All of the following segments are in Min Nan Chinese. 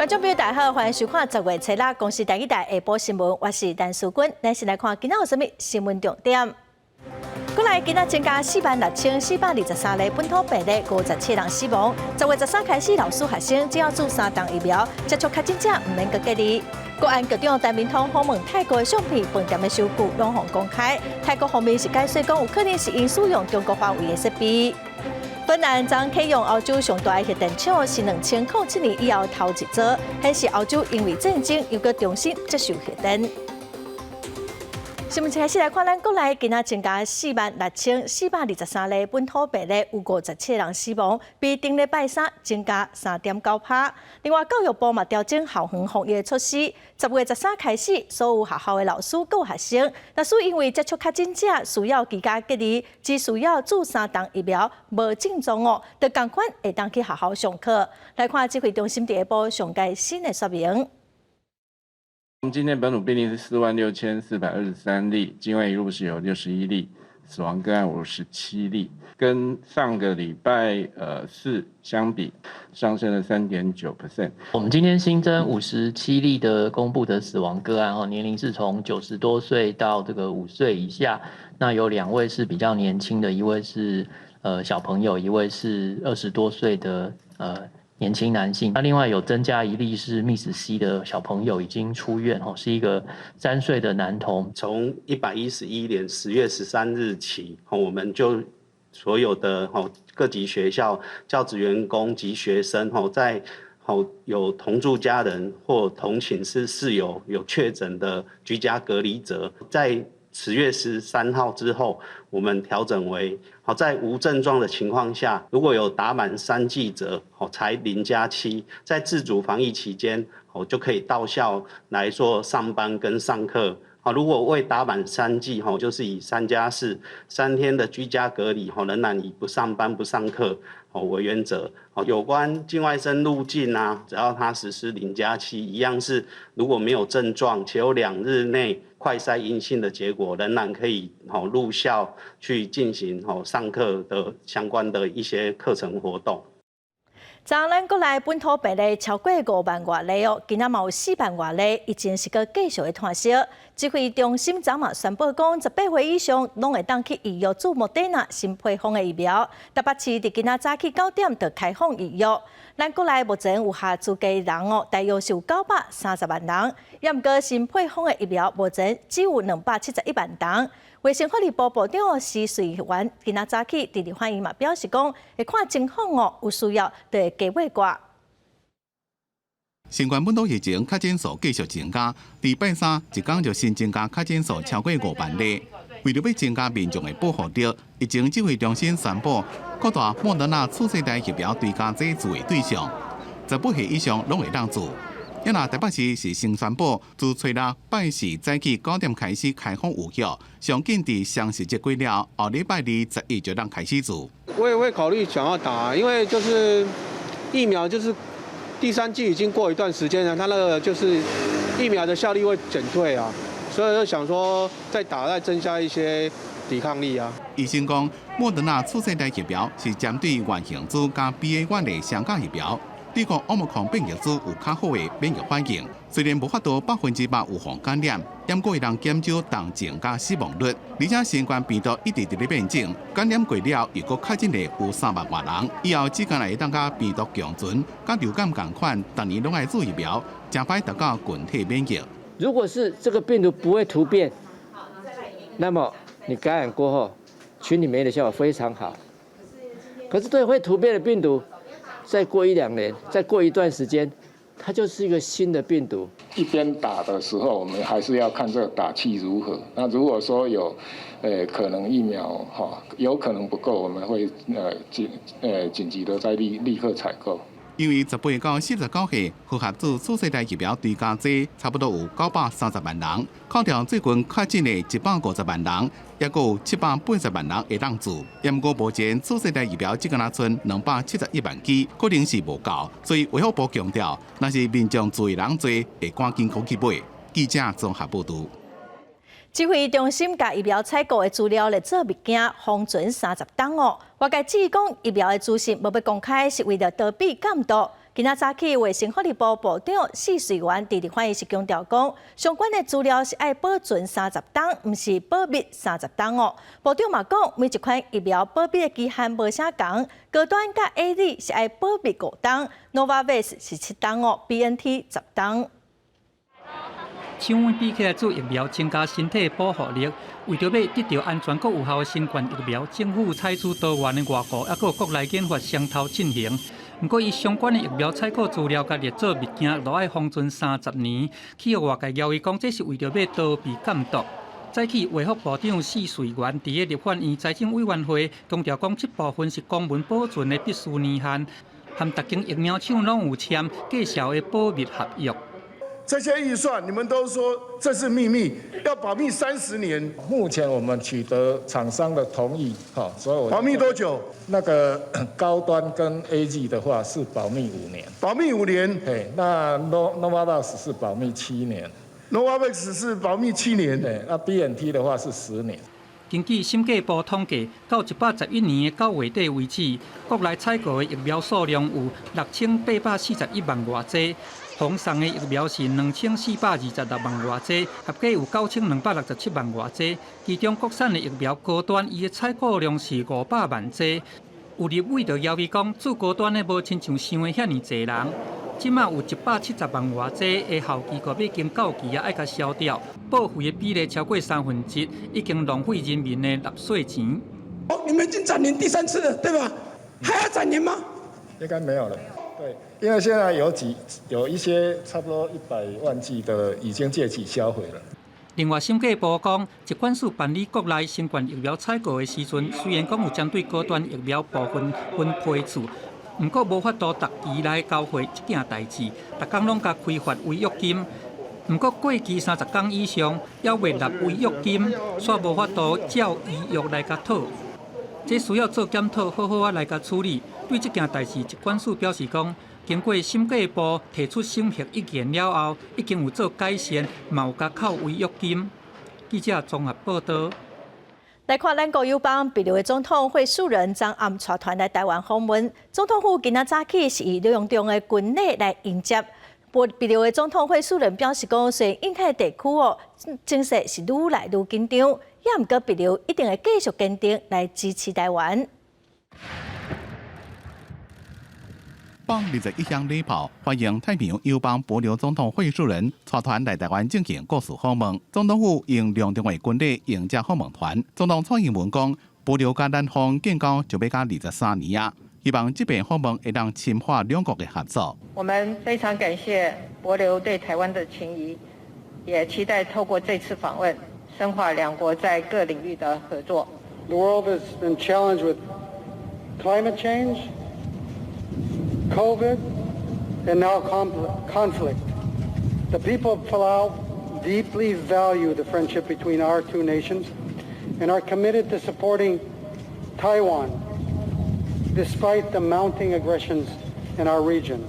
眾朋友大家好，歡迎收看十月初六公視台語台下晡新聞，我是陳淑君。咱先來看今仔有啥物新聞重點。國內今仔增加46,423例本土病例，57人死亡。10月13開始，老師學生只要注三針疫苗，接觸確診者毋免閣隔離。國安局長陳明通訪問泰國的相片，飯店的收據攏予公開。泰國方面是解釋講，有可能是𪜶使用中國華為的設備。芬蘭昨啟用歐洲上大的核電廠，是2007年以後頭一座，顯示歐洲因為戰爭又閣重新接受核電。新聞開始來看，咱國內今仔增加46,423例本土病例，有57人死亡，比頂禮拜三增加3.9趴。另外，教育部嘛調整校園防疫的措施，10月13開始，所有學校的老師佮學生，若是因為接觸確診者需要居家隔離，只需要注三針疫苗，無症狀哦，就仝款會當去學校上課。來看指揮中心佇下晡上蓋新的說明。我們今天本土病例是46,423例，境外移入是有61例，死亡個案57例，跟上個禮拜四相比，上升了3.9%。我們今天新增57例的公布的死亡個案哦，年齡是從90多歲到這個5歲以下，那有兩位是比較年輕的，一位是小朋友，一位是20多歲的年輕男性。那另外有增加一例是 MIS-C 的小朋友已經出院哦，是一個3歲的男童。從111年10月13日起，我們就所有的各級學校教職員工及學生在有同住家人或同寢室室友有確診的居家隔離者，在10月13號之後，我們調整為好，在無症狀的情況下，如果有打滿三劑者，好才0加7，在自主防疫期間，哦就可以到校來做上班跟上課。好，如果未打滿三劑，吼，就是以3加43天的居家隔離，吼，仍然以不上班不上課，哦為原則。好，有關境外生入境啊，只要他實施零加七，一樣是如果沒有症狀且有2日內快篩陰性的結果，仍然可以吼入校去進行吼上課的相關的一些課程活動。昨咱國內本土病例超過5萬外例哦，今仔嘛有4萬外例，疫情是閣繼續咧湠燒。指揮中心昨嘛宣布講，18歲以上攏會當去預約注莫德納新配方的疫苗。台北市佇今仔早起9點就開放預約。咱國內目前有合資格人哦，大約是有930萬人。也毋過新配方的疫苗目前只有271萬劑。衛生福利部部長施瑞元今仔早起佇立法院嘛表示講，會看情況哦，有需要就會加碼掛。新冠本土疫情確診數繼續增加，禮拜三一工就新增加確診數超過5萬例。為著欲增加民眾的保護力，疫情指揮中心宣布擴大莫德納次世代疫苗追加劑注的對象，18歲以上攏會當注。啊若台北市是先宣布，自初六拜四早起9點開始開放預約，上緊佇雙十節過了，後禮拜二十一就當開始注。我也會考慮想要打，因為就是疫苗就是第三劑已經過一段時間了，它那個就是疫苗的效力會減退啊，所以就想說再打再增加一些抵抗力啊。醫生講，莫德納次世代疫苗是針對原型株佮 BA.1的雙價疫苗。對抗奧密克戎變異株有較好的免疫反應，雖然無法度100%預防感染，毋過會當減少重症佮死亡率。而且新冠病毒一直佇咧變種，感染過了又閣確診的有3萬外人，以後只干焦會當佮病毒共存，佮流感仝款，逐年攏愛注疫苗，誠歹達到群體免疫。如果是這個病毒不會突變，那麼你感染過後，群體免疫的效果非常好。可是對會突變的病毒，再過一兩年，再過一段時間，它就是一個新的病毒。一邊打的時候，我們還是要看這個打氣如何。那如果說有，可能疫苗哈有可能不夠，我們會緊急的再立刻採購。因為18到49歲符合注次世代疫苗追加劑，差不多有930萬人，扣掉最近確診的150萬人，抑閣有780萬人會當注。毋過目前次世代疫苗只敢若賰271萬劑，可能是無夠，所以衛福部強調，若是民眾注的人濟，會趕緊閣去買。記者綜合報導。指揮中心共疫苗採購的資料列做物件，封存30冬哦。外界質疑講疫苗的資訊無欲公開，是為著逃避監督。今仔早起，衛生福利部部長謝瑞元佇立法院是強調講，相關的資料是愛保存三十冬，毋是保密三十冬哦。部長嘛講，每一款疫苗保密的期限無啥仝，高端佮 AZ 是愛保密5冬，Novavax 是7冬哦，BNT 10冬。廠比起來做疫苗增加身體保護力，為著欲得著安全閣有效的新冠疫苗，政府採取多元的外國抑閣國內研發雙頭進行。毋過，伊相關的疫苗採購資料佮列做物件，都愛封存三十年，去予外界懷疑講這是為著欲逃避監督。早起衛福部長謝瑞元佇咧立法院財政委員會強調講，這部分是公文保存的必須年限，和逐間疫苗廠攏有簽介紹的保密合約。這些預算，你們都說這是秘密，要保密30年。目前我們取得廠商的同意，哈，所以我保密多久？那個高端跟 AZ 的話是保密五年。保密五年。對，那 Novavax 是保密七年。 Novavax 是保密七年。對，那 BNT 的話是10年。根據審計部統計，到111年的9月底為止，國內採購的疫苗數量有6841萬外劑。奉送的疫苗是2426萬外劑，合計有9267萬外劑。其中國產的疫苗高端，伊的採購量是500萬劑。有立委就要求講，注高端的無親像想的遐爾濟人。這馬有170萬外劑的效期閣已經到期啊，愛共銷掉，報廢的比例超過1/3，已經浪費人民的納稅錢。哦，你們已經展延第三次了，對吧？還要展延嗎？應該沒有了。對，因為現在有一些差不多100萬劑的已經屆期銷毀了。另外，審計部講，疾管署辦理國內新冠疫苗採購的時陣，雖然講有針對高端疫苗部分分批次，毋過無法度逐期來交貨這件代誌，逐工攏共開罰違約金。毋過過期30工以上，猶未納違約金，煞無法度照依約來共討。這需要做檢討，好好仔來共處理。對這件代誌，疾管署表示講，經過審計部提出審核意見了後，已經有做改善，嘛有共扣違約金。記者綜合報道。來看咱國友邦帛琉的總統惠恕仁昨暗帶團來台灣訪問，總統府今仔早起是以隆重的軍禮來迎接。帛琉的總統惠恕仁表示講，雖然印太地區哦情勢是愈來愈緊張，也毋過帛琉一定會繼續堅定來支持台灣。 121響禮炮，歡迎太平洋友邦帛琉總統惠恕仁帶團來台灣進行國事訪問。總統府用隆重的軍禮迎接訪問團。總統蔡英文講，帛琉佮咱方建交就欲共23年啊，希望這遍訪問會當深化兩國的合作。我們非常感謝帛琉對台灣的情誼，也期待透過這次訪問，深化兩國在各領域的合作。 The world has been challenged with climate change, COVID, and now conflict. The people of Palau deeply value the friendship between our two nations and are committed to supporting Taiwan despite the mounting aggressions in our region.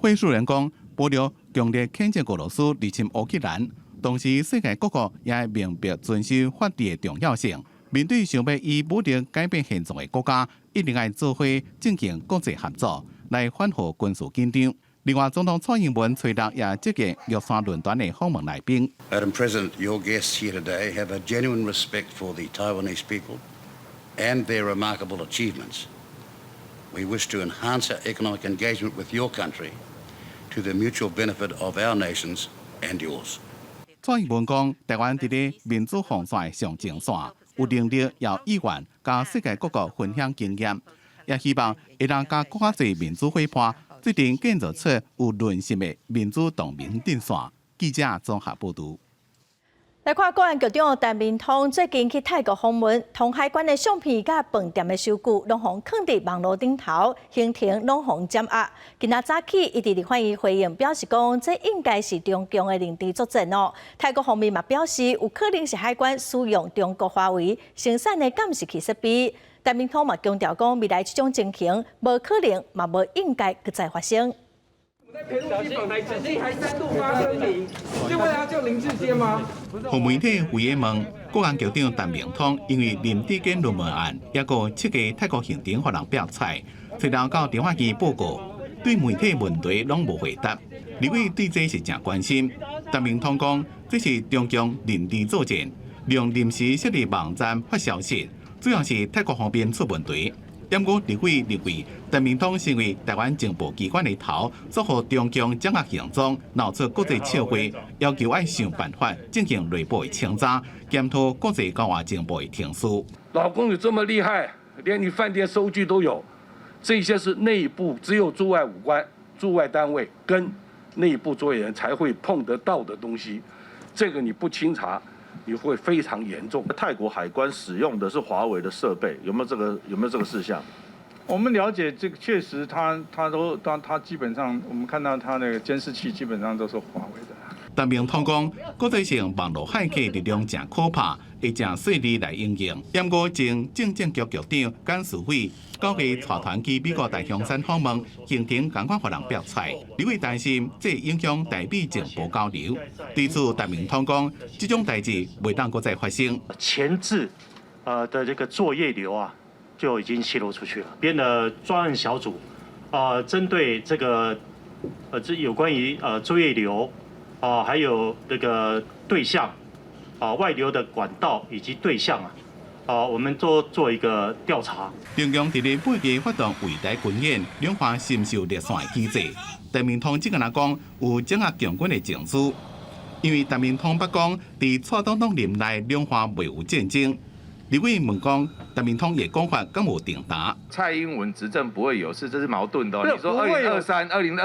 惠恕仁講，帛琉強烈譴責俄羅斯入侵烏克蘭，同時世界各國也明白遵守法治的重要性。面對想欲以武力改變現狀的國家，一定愛做伙進行國際合作，來緩和軍事緊張。另外，總統蔡英文隨日也接見玉山論壇的訪問來賓。 Madam President, your guests here today have a genuine respect for the Taiwanese people and their remarkable achievements. We wish to enhance our economic engagement with your country to the mutual benefit of our nations and yours. 蔡英文講，台灣佇咧民主防線的上前線，有能力也意願佮世界各國分享經驗，也希望會當佮閣較濟民主夥伴，做陣建造出有韌性的民主同盟陣線。記者綜合報導。來看國安局長陳明通最近去泰國訪問，通海關的相片佮飯店的收據，攏予囥佇網路頂頭，行程攏予掌握。今仔早起，伊佇立法院回應表示講，這應該是中共的認知作戰哦。泰國方面嘛表示，有可能是海關使用中國華為生產的監視器設備。陳明通嘛強調講，未來這種情形無可能，嘛無應該閣再發生。小心，至今還三度發聲明，是為了要救林智堅嗎？予媒體圍咧問，國安局長陳明通因為林智堅論文案，抑閣七個泰國行程予人爆出，隨後到立法院報告，對媒體問題攏無回答。立委對這是誠關心。陳明通講，這是中共認知作戰，用臨時設立網站發消息，主要是泰國方面出問題。毋過立委認為，陳明通身為台灣情報機關的頭，撮合中共掌握行蹤，鬧出國際笑話，要求愛想辦法進行內部的清查，檢討國際交換情報的程序。老共有這麼厲害，連你飯店收據都有，這些是內部只有駐外武官、駐外單位跟內部作業人才會碰得到的東西，這個你不清查，你會非常嚴重。泰國海關使用的是華為的設備，有沒有這個？有沒有這個事項？我們了解，這個確實他，他都他他基本上，我們看到他那個監視器基本上都是華為的。陳明通講，國際性網路駭客力量誠可怕，會誠細膩來應用。毋過前政政局局長簡思偉9月帶團去美國大香山訪問，行程仝款予人爆出來，立委擔心這影響台美情報交流。對此，陳明通講，這種代誌袂當閣再發生。前置的這個作業流啊，就已經洩露出去了。編了專案小組，啊，針對這個，這有關於作業流。啊，還有這個對象，啊，外流的管道以及對象啊，啊，我們都做一個調查。中共佇咧8月發動圍台軍演，兩岸深受熱線的機制。陳明通只敢若講有掌握共軍的情資，因為陳明通捌講，佇蔡總統任內兩岸未有戰爭。立委問講，陳明通的講法敢有定答？蔡英文執政不會有事，這是矛盾的。你說2023、2025、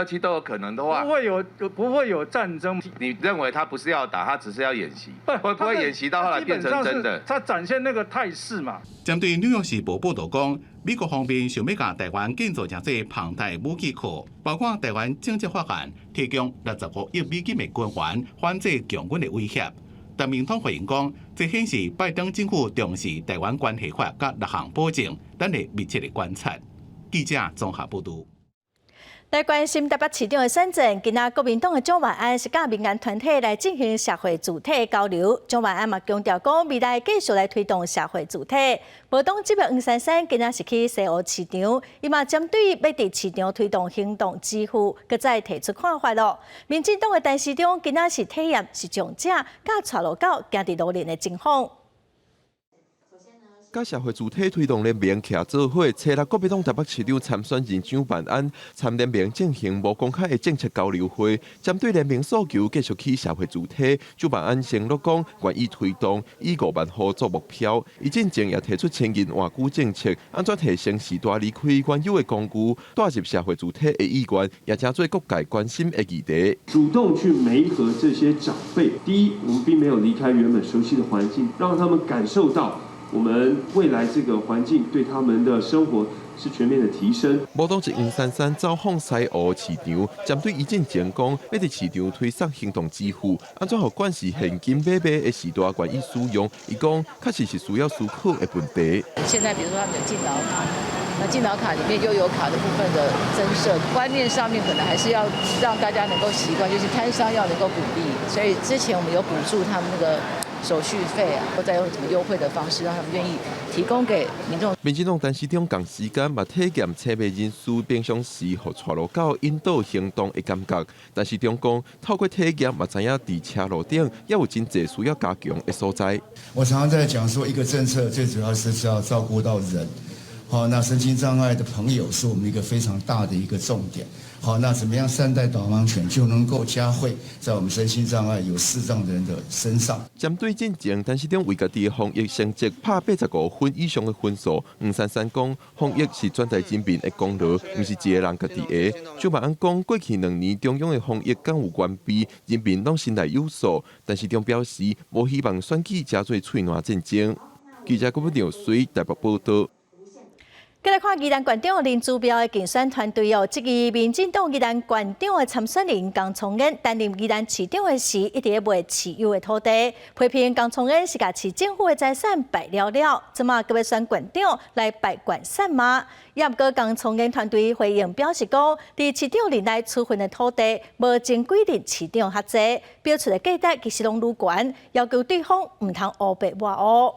2027都有可能的話，不會有戰爭。你認為他不是要打，他只是要演習？會不會演習到後來變成真的？他展現那個態勢嘛。針對《紐約時報》報導講，美國方面想欲共台灣建造誠濟龐大武器庫，包括台灣政策法案提供65億美金的軍援，反制共軍的威脅。陳明通回應講，這顯示拜登政府重視台灣關係法佮六項保證，咱會密切的觀察。記者綜合報導。來關心台北市長的選戰，今仔國民黨的蔣萬安是佮民間團體來進行社會主體交流。蔣萬安嘛強調講，未來繼續來推動社會主體。無黨籍的黃珊珊今仔是去西湖市場，伊嘛針對欲佇市場推動行動支付，閣再提出看法囉。民進黨的陳時中今仔是體驗是長者，佮帶路狗行佇路面的情況。佮社會主體推動聯盟徛做伙，初六國民黨台北市長參選人蔣萬安參聯盟進行無公開的政策交流會，針對聯盟訴求繼續起社會主體，蔣萬安承諾講願意推動以5萬戶做目標。伊進前也提出千銀換居政策，按怎提升時代離開原有的工具，帶入社會主體的意願，也成做各界關心的議題。主動去媒合這些長輩，第一，我們並沒有離開原本熟悉的環境，讓他們感受到。我們未來這個環境對他們的生活是全面的提升。無黨籍黃珊珊走訪西湖市場，針對伊進前講，欲佇市場推送行動支付，按怎予慣是現金買賣的時代願意使用？伊講確實是需要思考的問題。現在比如說他們有敬老卡，那敬老卡裡面悠遊卡的部分的增設，觀念上面可能還是要讓大家能夠習慣，就是攤商要能夠鼓勵，所以之前我們有補助他們那個手續費啊，或再用什麼優惠的方式，讓他們願意提供給民眾。民進黨陳時中仝時間嘛體驗車賣人士平常時予帶路狗引導行動的感覺。陳時中講，透過體驗嘛知影佇車路頂猶有真濟需要加強的所在。我常常在講說，一個政策最主要是要照顧到人。好，那身心障礙的朋友是我們一個非常大的一個重點。好，那怎麼樣善待導盲犬，就能夠嘉惠在我們身心障礙有視障的人的身上。針對進前，陳時中為家己的防疫成績拍85分以上的分數，黃珊珊講，防疫是全台人民的功勞，毋是一個人家己的。蔣萬安講，過去2年中央的防疫敢有完備，人民攏心內有數。陳時中表示，無希望選舉成做喙瀾戰爭。記者郭文水台北報導。閣來看宜蘭縣長林姿妙的競選團隊哦，這個民進黨宜蘭縣長的參選人江聰燕擔任宜蘭市長的時，一直賣市有的土地，批評江聰燕是共市政府的財產敗了了，這馬閣欲選縣長來敗縣產嗎？也毋過江聰燕團隊回應表示講，佇市長任內處分的土地無前規任市長較濟，標出的價值其實攏愈懸，要求對方毋通烏白抹烏。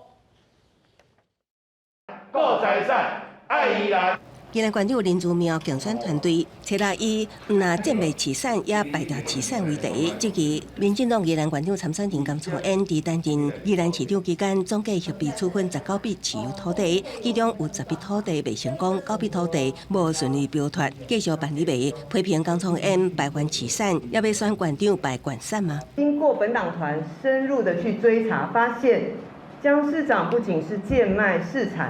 顧財產。愛宜蘭。宜蘭縣長林姿妙競選團隊，初六以毋但賤賣市產，也敗掉市產為題，質疑民進黨宜蘭縣長參選人江聰淵佇擔任宜蘭市長期間，總計協議處分19筆持有土地，其中有10筆土地未成功，9筆土地無順利標脫，繼續辦理賣，批評江聰淵敗還市產，猶欲選縣長敗縣產嗎？經過本黨團深入的去追查，發現江市長不僅是賤賣市產，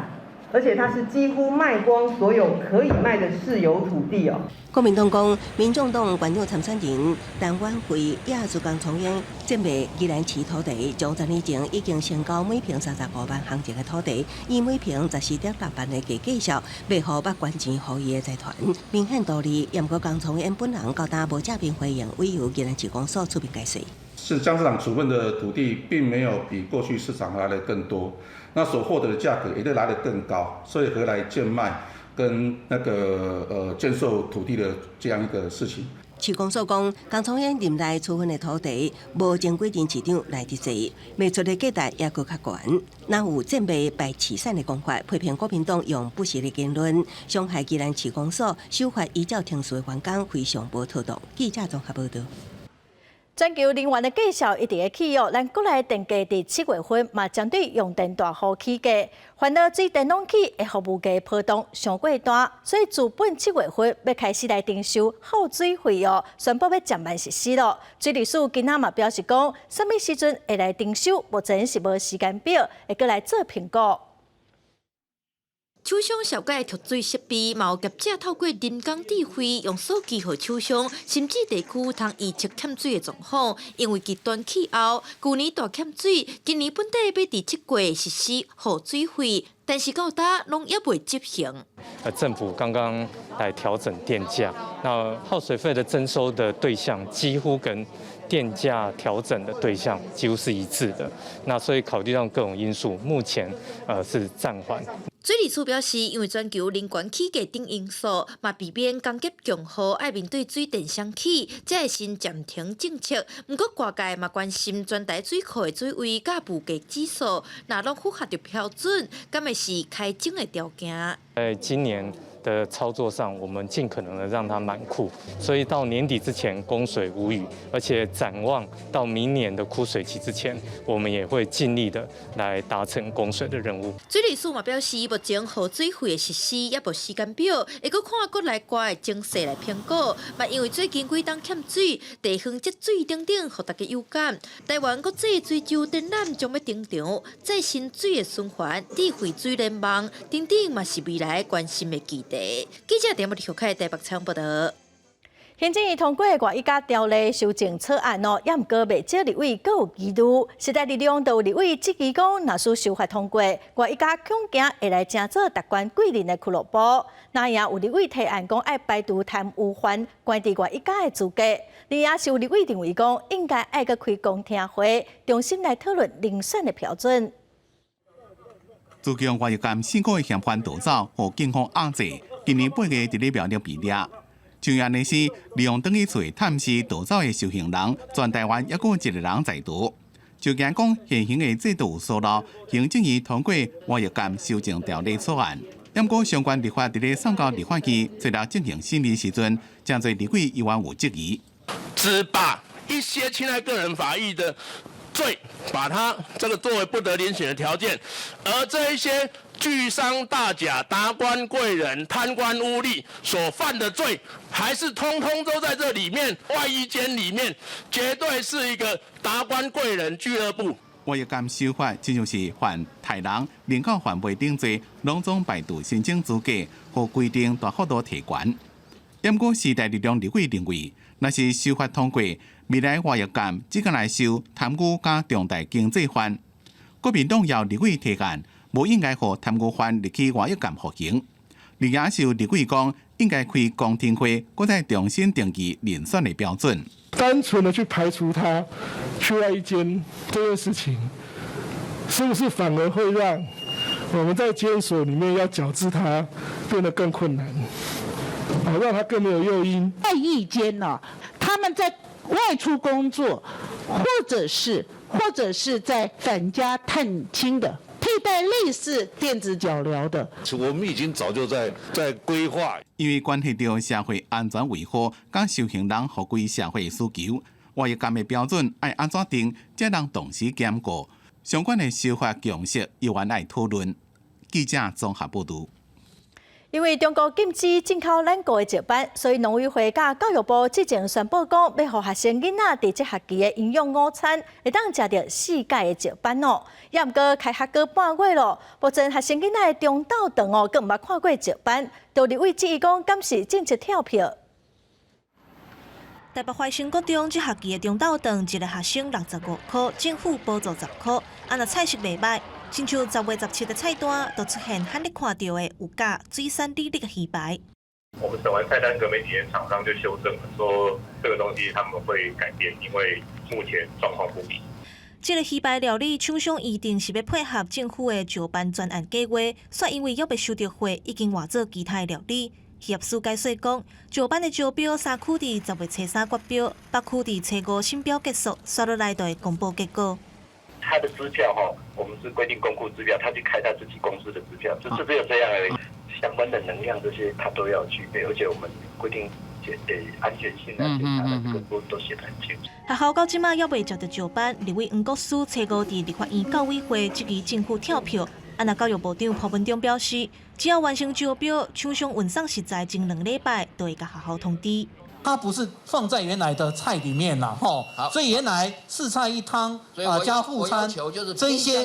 而且他是幾乎賣光所有可以賣的市有土地哦。國民黨講，民眾黨縣長參選人陳婉慧也是江聰淵賤賣宜蘭市土地，從10年前已經成交每坪35萬行情的土地，以每坪14.6萬的價介紹賣予捌捐錢予伊的財團。明顯圖利，毋過江聰淵本人到今無正面回應，委由宜蘭市公所出面解釋。是江市長處分的土地，並沒有比過去市場來得更多，那所獲得的價格也都來得更高，所以何來賤賣跟那個賤售土地的這樣一個事情？市公所講，江聰淵任內處分的土地無經過市長來得濟，賣出的價值也閣較懸。若有賤賣敗市產的講法，批評國民黨用不實的言論傷害宜蘭市公所守法依照程序的員工，非常無妥當。記者綜合報導。全球能源的價數一直咧起哦，咱國內電價佇7月份嘛針對用電大戶起價，煩惱水電暖氣會予物價波動傷過大，所以自本7月份欲開始來徵收耗水費哦，宣布欲漸慢實施咯。水利署今仔嘛表示講，啥物時陣會來徵收，目前是無時間表，會閣來做評估。廠商紹介蓄水設備，嘛有業者透過人工智慧用手機予廠商，甚至地區通預測欠水的狀況。因為極端氣候，舊年大欠水，今年本底欲佇7月實施耗水費，但是到今攏猶未執行。政府剛剛來調整電價，那耗水費的徵收的對象幾乎跟電價調整的對象幾乎是一致的。那所以考慮到各種因素，目前是暫緩。水利署表示，因為全球能源起價等因素，嘛避免工業強荷愛面對水電雙起，才會先暫停政策。毋過外界嘛關心全台水庫的水位佮物價指數，若攏符合著標準，敢會是開徵的條件？在今年的操作上，我們盡可能的讓它滿庫，所以到年底之前供水無虞，而且展望到明年的枯水期之前，我們也會盡力的來達成供水的任務。水利署嘛表示，目前耗水費的實施猶無時間表，會閣看國內外的情勢來評估。嘛因為最近幾冬欠水，地方積水等等，予大家有感。台灣國際水周展覽將欲登場，再生水的循環、智慧水聯網等等，嘛是未來關心的議題。記者點目小開台北採訪報導。行政院通過外語甲條例修正草案哦，猶毋過袂少立委閣有疑慮。時代力量就有立委質疑講，若是修法通過，外語家恐驚會來成做達官貴人的俱樂部。那也有立委提案講，愛排除貪污犯關佇外語家的資格。另也是有立委認為講，應該愛閣開公聽會，重新來討論遴選的標準。自強外役監四個嫌犯逃走，予警方壓制。今年8月佇咧苗栗被掠。重要的是，利用轉去厝探視逃走的受刑人，全台灣猶閣有一個人在逃。就驚講現行的制度有疏漏，行政院通過外役監修正條例草案。毋過相關立法佇咧送交立法院，最後進行審議時陣，誠濟立委依然有質疑。只把一些侵害個人法益的罪，把它這個作為不得遴選的條件，而這一些巨商大賈、達官貴人、貪官污吏所犯的罪，還是通通都在這裡面外役監裡面，絕對是一個達官貴人俱樂部。外役監修法，親像是犯刣人、人口販賣等罪，攏總排除申請資格和規定大幅度提懸。毋過時代力量立委認為，若是修法通過，未來外役監只敢來收貪污佮重大經濟犯。國民黨也有立委提案，無應該予貪污犯入去外役監服刑。另也是有立委講，應該開公聽會，閣再重新定義遴選的標準。單純的去排除他去外役監這件事情，是不是反而會讓我們在監所裡面要矯治他變得更困難？啊，讓他更沒有誘因。外役監呢，他們在外出工作，或者是在返家探親的。帶類似電子腳鐐的。我們已經早就在規劃，因為關係到社會安全維護，佮受刑人回歸社會需求，外役監的標準愛按怎定，才能同時兼顧相關的修法共識，猶原愛討論。記者綜合報導。因為中國禁止進口咱國的石斑，所以農委會佮教育部之前宣布講，欲予學生囡仔佇這學期的營養午餐會當食著四改的石斑哦。也毋過開學閣半月咯，目前學生囡仔的中晝頓哦，閣毋捌看過石斑，就立委質疑講，敢是政策跳票？台北懷生國中這學期的中晝頓，一个學生65箍，政府補助10箍。啊，若菜色袂䆀，親像10月17的菜單，就出現罕咧看著的有加水產履歷的魚排。我們審完菜單，隔沒幾天，廠商就修正了，說這個東西他們會改變，因為目前狀況不明。這个魚排料理廠商預定是欲配合政府的石斑專案計劃，煞因為猶未收著貨，已經換做其他的料理。漁業署解說講，石斑的招標三區佇10月初三決標，北區佇初五審標結束，紲落來就會公布結果。他的支票哈，我們是規定公庫支票，他去開他自己公司的支票，就只有這樣而已。相關的能量這些，他都要具備，而且我們規定檢安全性啊，檢查的這個都寫得很清楚。學校到這馬猶未食著石斑，立委黃國書初五佇立法院教委會質疑政府跳票。啊，若教育部長潘文忠表示，只要完成招標，廠商運送食材前2禮拜就會共學校通知。它不是放在原來的菜裡面啦，吼，所以原來四菜一湯啊加副餐，這一些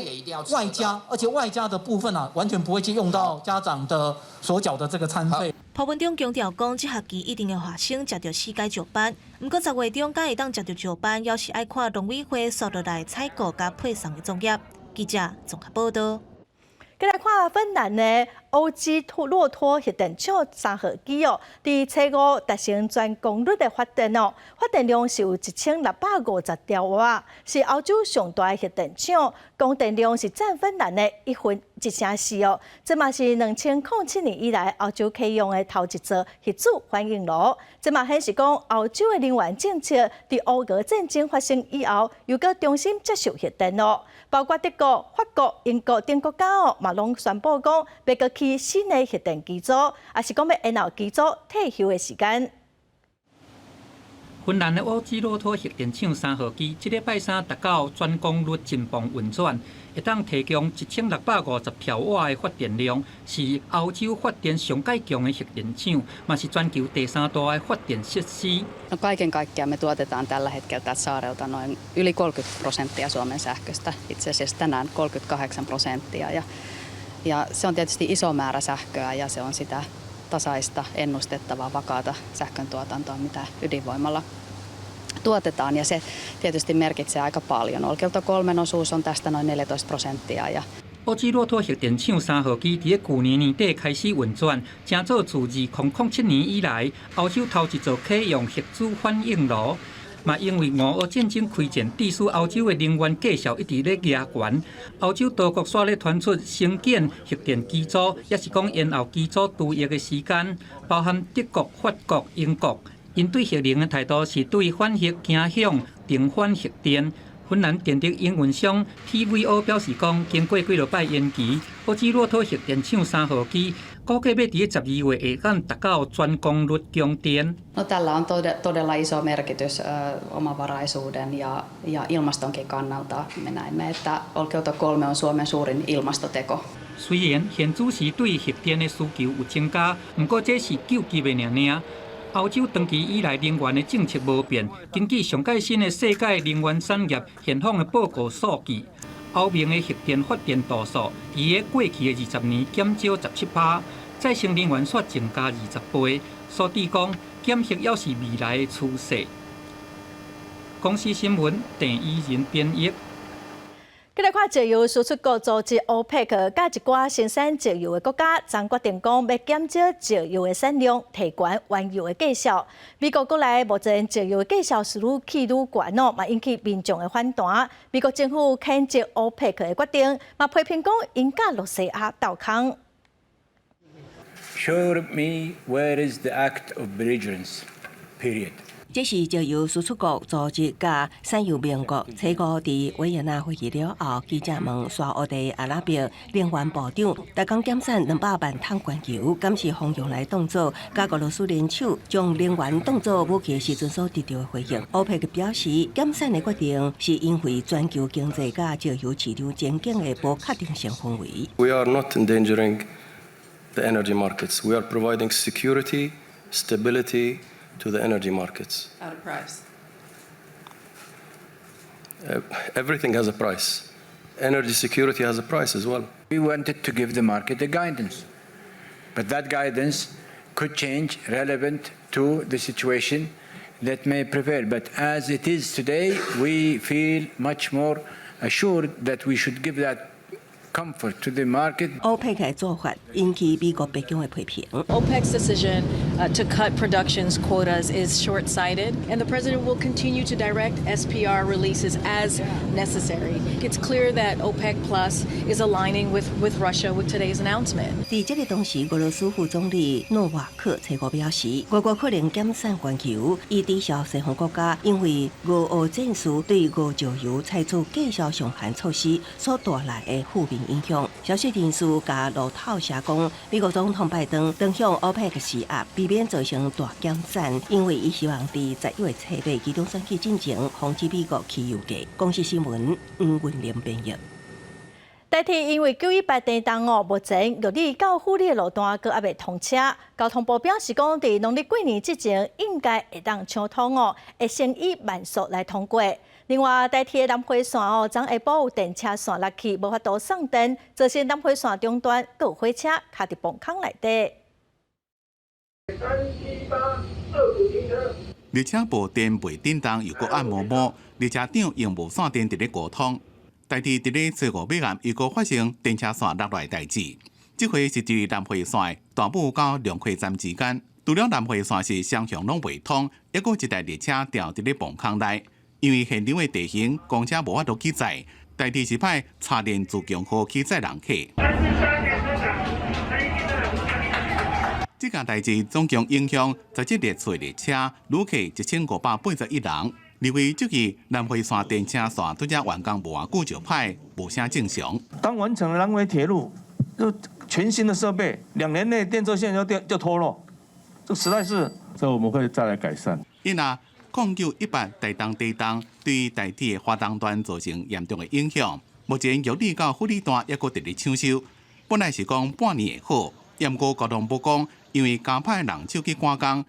外加，而且外加的部分啊，完全不會去用到家長的所繳的這個餐費。潘文忠強調講，這學期一定會予學生食著四改石斑，毋過10月中敢會當食著石斑，猶是愛看農委會紲落來採購佮配送的作業。記者綜合報道。閣來看芬蘭的歐基洛托核電廠3號機哦，佇初五達成全功率的發電哦，發電量是有1650兆瓦，是歐洲上大的核電廠，供電量是佔芬蘭的1分1成四哦。這嘛是2007年以來歐洲啟用的頭一座核子反應爐。這嘛顯示講歐洲的能源政策佇烏俄戰爭發生以後，又閣重新接受核電咯。包括德國、法國、英國等國家哦，嘛攏宣布講欲閣起新的核電機組，抑是講欲延後機組退休的時間。芬蘭的奧基洛托核電廠3號機，這禮拜三達到全功率真泵運轉，會當提供1650兆瓦的發電量，是歐洲發電上蓋強的核電廠，嘛是全球第三大的發電設施。 No kaiken kaikkiaan me tuotetaan tällä hetkellä tältä saarelta noin yli 30% Suomen sähköstä, itse asiassa tänään 38% ja se on tietysti iso määrä sähköä ja se on sitä tasaista, ennustettavaa, vakaata sähköntuotantoa, mitä ydinvoimalla tuotetaan ja se tietysti merkitsee aika paljon. Olkiluoto 3:n osuus on tästä noin 14% ja 奧基洛托核電廠3號機佇舊年年底開始運轉，成做自2007年以來歐洲頭一座啟用核子反應爐。嘛，因為烏俄戰爭開戰，致使歐洲的能源價數一直咧夯懸。歐洲多國煞咧傳出新建核電機組，抑是講延後機組除役的時間，包含德國、法國、英國。𪜶對核能的態度是對反核傾向定反核電。芬蘭電力營運商 TVO 表示講，經過幾落擺延期，奧基洛托核電廠3號機估計欲佇12月下當達到全功率供電。 No tällä on todella iso merkitys omavaraisuuden ja ilmastonkin kannalta. Me näemme, että Olkiluoto 3 on Suomen suurin ilmastoteko. 雖然現此時對核電的需求有增加，毋過這是救急的爾爾。歐洲長期以來能源的政策無變，根據上蓋新的世界能源產業現況的報告數據，歐盟的核電發電度數，佇咧過去的20年減少17%，再生能源煞增加20倍，所以講減核猶是未來的趨勢。公視新聞鄭怡仁編譯。閣來看石油輸出國組織歐佩克，佮一寡生產石油的國家，昨決定講欲減少石油的產量，提懸原油的價數。美國國內目前石油的價數是愈起愈懸哦，嘛引起民眾的反彈。美國政府譴責歐佩克的決定，嘛批評講𪜶佮羅西亞鬥空。 Show me where is the act of belligerence, period. 這是石油輸出國組織佮產油盟國初五佇維也納會議了後，記者問沙烏地阿拉伯能源部長，逐工減產200萬桶原油，敢是方向來當做佮俄羅斯聯手將能源當做武器的時陣所得著的回應。歐佩克表示，減產的決定是因為全球經濟佮石油市場前景的無確定性氛圍。 We are not endangering the energy markets. We are providing security, stability to the energy markets. At a price. Everything has a price. Energy security has a price as well. We wanted to give the market a guidance, but that guidance could change relevant to the situation that may prevail. But as it is today, we feel much more assured that we should give that comfort to the market. 歐佩克的做法引起美國白宮的批評。 OPEC's decision to cut production quotas is short-sighted, and the president will continue to direct SPR releases as necessary. It's clear that OPEC Plus is aligning with Russia with today's announcement. 佇這个同時，俄羅斯副總理諾瓦克初五表示，俄國可能減產原油，以抵消西方國家因為俄烏戰事對俄石油採取價銷上限措施所帶來的負面影響。消息人士佮路透社講，美國總統拜登當向歐佩克施壓，避免造成大減產，因為伊希望佇11月初八期中選舉進前，防止美國汽油價。公視新聞黃雲玲編譯。台鐵因為918地動哦，目前玉里到富里的路段閣猶未通車。交通部表示講，佇農曆過年之前應該會當搶通哦，會先以慢速來通過。另外，台鐵的南迴線哦，昨下晡有電車線落去，無法度送電，造成南迴線中段閣有火車卡佇磅空內底。3、7、8、2停車。列車無電袂振動，又閣暗暛暛，列車長用無線電佇咧溝通。台鐵佇咧初五尾暗，又閣發生電車線落來代誌。這回是佇南迴線大武到龍溪站之間，除了南迴線是雙向攏袂通，猶閣一台列車掉佇咧磅空內。因為現場的地形，公車無法度去載，台鐵是派柴電自強號去載人客。這件代誌總共影響17列次列車，旅客1581人。認為這個南迴線電車線拄才完工無偌久就歹，無啥正常。當完成南迴鐵路，就全新的設備，2年內電車線就電就脫落，這實在是，這我們會再來改善。因啊，0918台東地動對台鐵的花東段造成嚴重的影響。目前玉里到富里段猶閣佇咧搶修，本來是講半年會好，毋過交通部講，因為加派人手去趕工，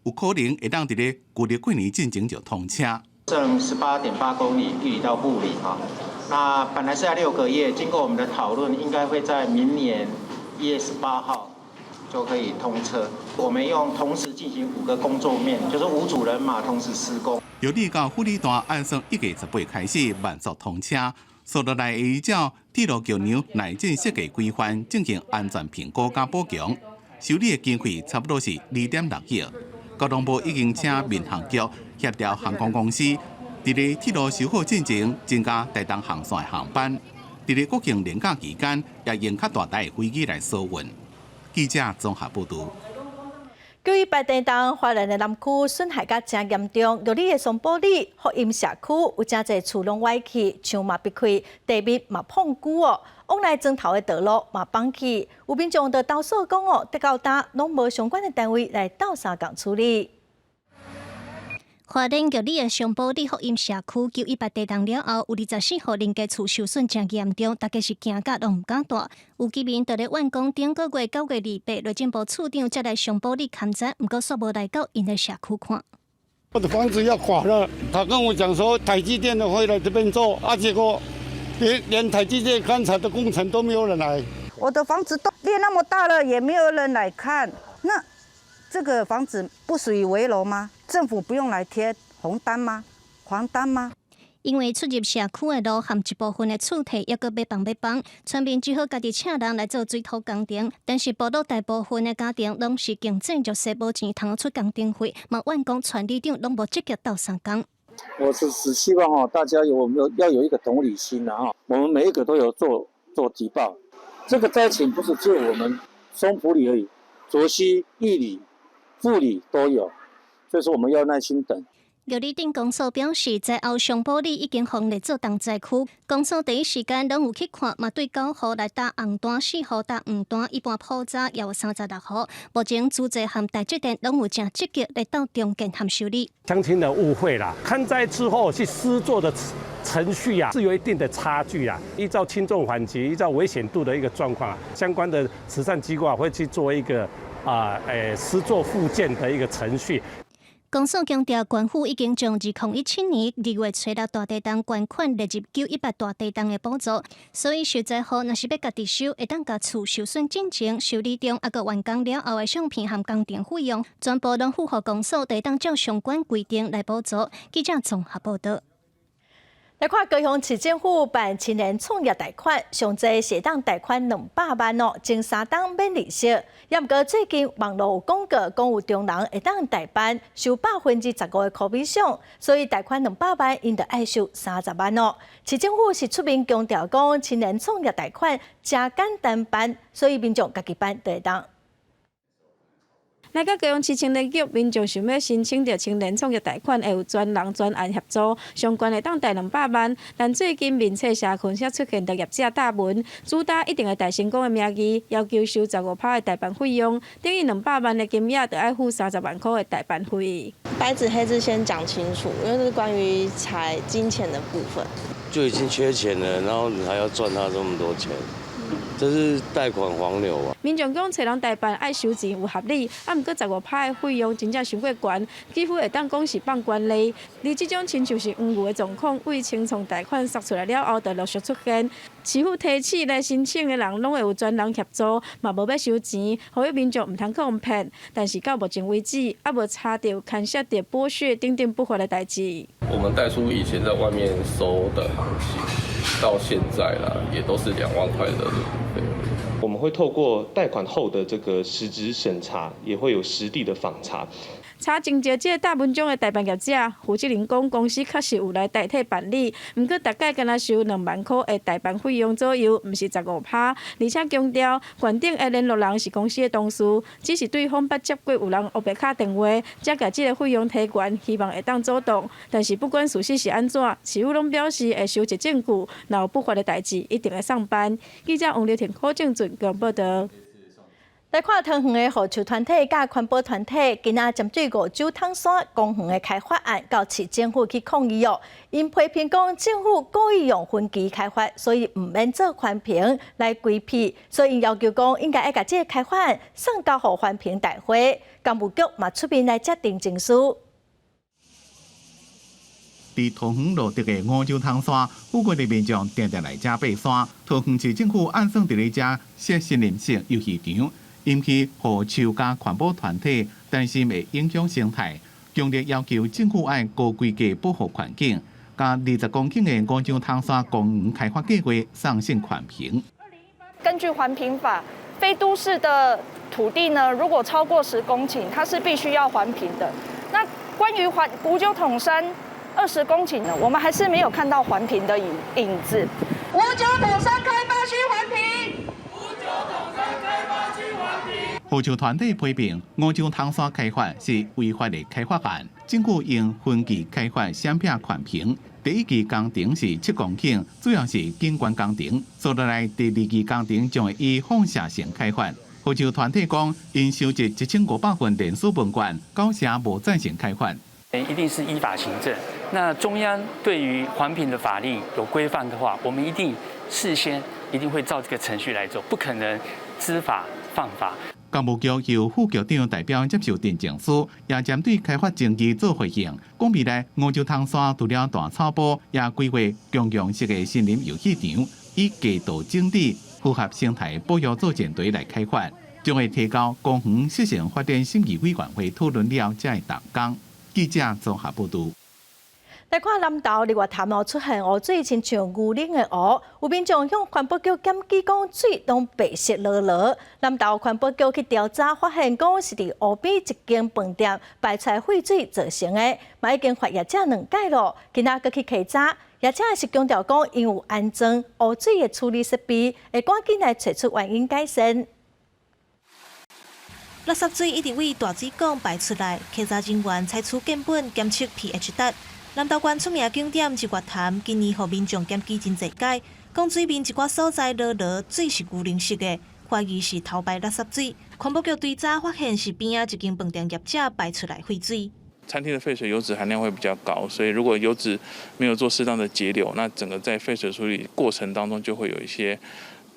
有可能會當佇咧舊曆過年進前就通車。剩18.8公里，玉里到富里哈。那本來是要6個月，經過我們的討論，應該會在明年1月18號就可以通車。我們用同時進行5個工作面，就是5組人馬同時施工。玉里到富里段按算1月18開始慢速通車，紲落來會依照鐵路橋梁耐震設計規範進行安全評估佮補強，修理的經費差不多是2.6億。交通部已經請民航局協調航空公司，佇咧鐵路修好進前增加台東航線的航班。佇咧國慶連假期間，也用較大台的飛機來疏運。記者綜合報導。918地動，花蓮的南區損害甲誠嚴重，玉里的松埔里、福音社區有誠濟厝攏歪去，牆嘛爿開，地面嘛膨龜哦，往來莊頭的道路嘛崩去，有民眾就投訴講哦，直到今攏無相關的單位來鬥相共處理。花蓮玉里的松埔里福音社區918地動了後，有24戶人家厝受損誠嚴重，大家是驚甲攏毋敢蹛。有居民佇咧怨講，頂個月9月28，內政部處長才來松埔里勘察，毋過煞無來到𪜶的社區看。我的房子要垮了，他跟我講說台積電的會來這邊做，啊，結果連台積電勘察的工程都沒有人來。我的房子都裂那麼大了，也沒有人來看，那這個房子不屬於危樓嗎？政府不用來貼紅單嗎？黃單嗎？因為出入社區的路和一部分的厝體猶閣欲崩欲崩，村民只好家己請人來做水土工程。但是部落大部分的家庭攏是經濟弱勢，無錢通出工程費，嘛怨講村里長攏無積極鬥相共。我是只希望哦，大家有沒有要有一個同理心啊！我們每一個都有做提報，這個災情不是只有我們松埔里而已，卓溪、玉里、富里都有。所以說我們要耐心等。玉里鎮公所表示，災後上埔里已經予列做重災區，公所第一時間攏有去看，嘛對9號來打紅單、4號打黃單，一般普查也有36戶。目前主濟和台積電攏有誠積極來鬥重建和修理。鄉親的誤會啦，勘災之後去施作的程序啊，是有一定的差距啊。依照輕重緩急，依照危險度的一個狀況啊，相關的慈善機構啊會去做一個啊施作復建的一個程序。公所強調，縣府已經將2017年2月初六大地動捐款列入9·18大地動的補助，所以受災戶若是欲家己收，會當共厝受損進前修理中，抑閣完工了後的相片和工程費用，全部攏付予公所，會當照相關規定來補助。記者綜合報導。來看高雄市政府辦青年創業貸款，上濟是會當貸款200萬哦，前3冬免利息。也毋過最近網路有廣告，講有中人會當代辦收15%的commission，所以貸款兩百萬，𪜶就愛收30萬哦。市政府是出面強調講，青年創業貸款誠簡單辦，所以民眾家己辦就會當。來到高雄市青年局，民眾想欲申請著青年創業貸款，會有專人專案協助，上懸會當貸200萬。但最近面冊社群卻出現著業者貼文，主打一定會貸成功的名義，要求收15%的代辦費用，等於兩百萬的金額，就愛付30萬箍的代辦費。白紙黑字先講清楚，因為這是關於財金錢的部分。就已經缺錢了，然後你還要賺他這麼多錢。這是貸款黃牛啊！民眾講，揣人代辦愛收錢有合理，啊，毋過15%的費用真正傷過懸，幾乎會當講是放懸例。而這種親像是黃牛的狀況，為青創貸款殺出來了後，就陸續出現。市府提醒來申請的人，攏會有專人協助，嘛無欲收錢，呼籲民眾毋通去予騙。但是到目前為止，猶無查著牽涉著剝削等等不法的代誌。我們貸出以前在外面收的行情，到現在啦，也都是2萬塊的費用。我們會透過貸款後的這個實質審查，也會有實地的訪查。查證著這個貼文中的代辦業者，負責人講，公司確實有來代替辦理，毋過大概敢若收2萬箍的代辦費用左右，毋是15%。而且強調，縣長的聯絡人是公司的同事，只是對方捌接過有人烏白敲電話，才共這個費用提懸，希望會當阻擋。但是不管事實是按怎，市府攏表示會收集證據，若有不法的代誌，一定會送辦。記者王劉婷、柯正俊報導。來看桃園的護樹團體佮環保團體，今仔針對五洲桶山公園的開發案，到市政府去抗議哦。𪜶批評講政府故意用分期開發，所以毋免做環評來規避，所以要求講應該愛共這个開發案送交予環評大會，工務局嘛出面來接訂證書。佇桃園蘆竹的五洲桶山，附近的民眾定定來遮爬山。桃園市政府按算佇咧遮設森林式遊戲場，引起護樹佮環保團體擔心會影響生態，強烈要求政府愛高規格保護環境，共20公頃的五洲桶山公園開發計劃送審環評。根據環評法，非都市的土地呢，如果超過10公頃，它是必須要環評的。那關於環五洲桶山20公頃呢，我們還是沒有看到環評的影子。五洲桶山開發區環評。護樹團體批評五洲桶山開發是違法的開發案，政府用分期開發閃避環評。第一期工程是7公頃，主要是景觀工程。接落來第二期工程將會以放射性開發。護樹團體講，𪜶收集1500份聯署問卷，9成無贊成開發。一定是依法行政。那中央對於環評的法令有規範的話，我們一定事先一定會照這個程序來走，不可能知法犯法。工務局由副局長代表接受陳情書，也針對開發爭議做回應。講未來五洲桶山除了大草埔，也規劃公共式的森林遊戲場，以街道整理、符合生態保育做前提來開發，將會提交公園適性發展審議委員會討論了，才會動工。記者綜合報導。來看南投日月潭哦，出現湖水親像牛奶的烏，有民眾向環保局檢舉講水攏白色濁濁。南投環保局去調查，發現講是佇湖邊一間飯店排出廢水造成的，嘛已經罰業者兩擺咯。今仔閣去稽查，業者是強調講𪜶有安裝污水的處理設備，會趕緊來揣出原因改善。垃圾水一直對大水管排出來，稽查人員採取樣本檢測 pH 值。南投縣出名景點日月潭，今年予民眾檢舉真濟擺，講水面一寡所在濁濁，水是牛奶色的，懷疑是偷排垃圾水。環保局追查發現是邊仔一間飯店業者排出來廢水。餐廳的廢水油脂含量會比較高，所以如果油脂沒有做適當的截留，那整個在廢水處理過程當中就會有一些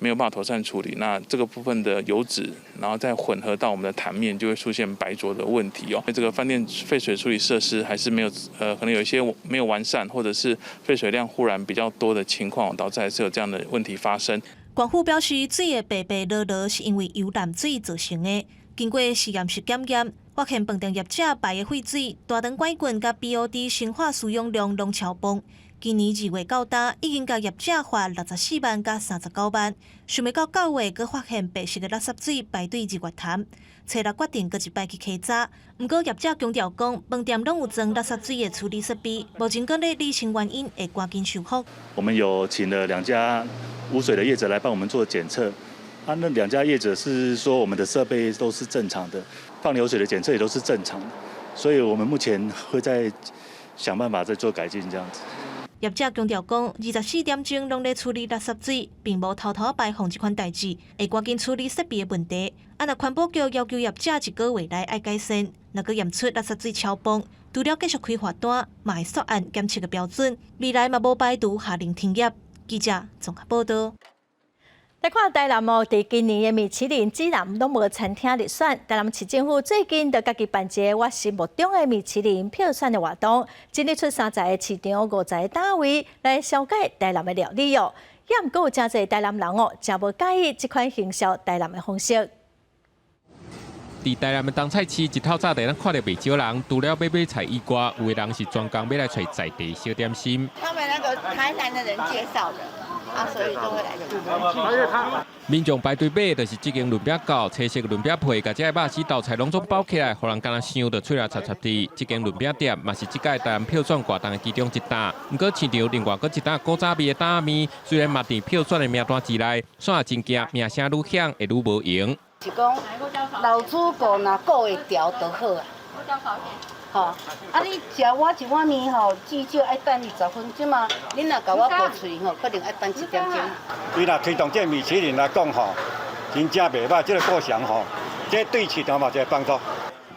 沒有辦法妥善處理，那這個部分的油脂，然後再混合到我們的潭面，就會出現白濁的問題哦。這個飯店廢水處理設施還是沒有，可能有一些沒有完善，或者是廢水量忽然比較多的情況，導致還是有這樣的問題發生。縣府表示，水的白白濁濁是因為油淡水造成的。經過實驗室檢驗，發現飯店業者排的廢水，大腸桿菌佮 BOD 生化需氧量攏超標。今年2月到今，已經共業者罰64萬佮39萬。想袂到9月，閣發現白色的垃圾水排對日月潭，初六決定閣一擺去稽查。毋過業者強調講，飯店攏有裝垃圾水的處理設備，目前閣咧理清原因，會趕緊修復。我們有請了兩家污水的業者來幫我們做檢測，啊，那兩家業者是說我們的設備都是正常的，放流水的檢測也都是正常的，所以我們目前會再想辦法再做改進，這樣子。業者強調講，24點鐘攏咧處理垃圾水，並無偷偷排放這款代誌，會趕緊處理設備的問題。啊，若環保局要求業者一個月內愛改善，若閣驗出垃圾水超標，除了繼續開罰單，嘛會煞按檢測的標準，未來嘛無排除下令停業。記者綜合報道。來看台南哦，佇今年的米其林指南攏無餐廳入選。台南市政府最近就家己辦一個我心目中的米其林票選的活動，整理出30個市場、50個單位來紹介台南的料理哦。也毋過有誠濟台南人哦，誠無佮意這款行銷台南的方式。佇台南的冬菜市，一透早就通看著袂少人，除了欲買菜以外，有的人是專工欲來揣在地小點心。他們那個台南的人介紹的。啊，所以都會來這。民眾排隊買，就是這間潤餅鉸，青色潤餅皮，共這个肉絲豆菜攏總包起來，予人敢若想著喙內插插佇。這間潤餅店嘛是這屆台南票選活動的其中一檔。毋過市場另外閣一檔古早味的擔仔麵，雖然嘛佇票選的名單之內，煞也真驚名聲愈響會愈無閒。是講老主顧若顧會牢就好啊。吼，啊你食我一碗麵吼，至少愛等20分，這馬恁若共我薄喙吼，可能愛等一點鐘。伊若推動這米其林來講吼，真正袂䆀，這个過程吼，這對市場嘛一個幫助。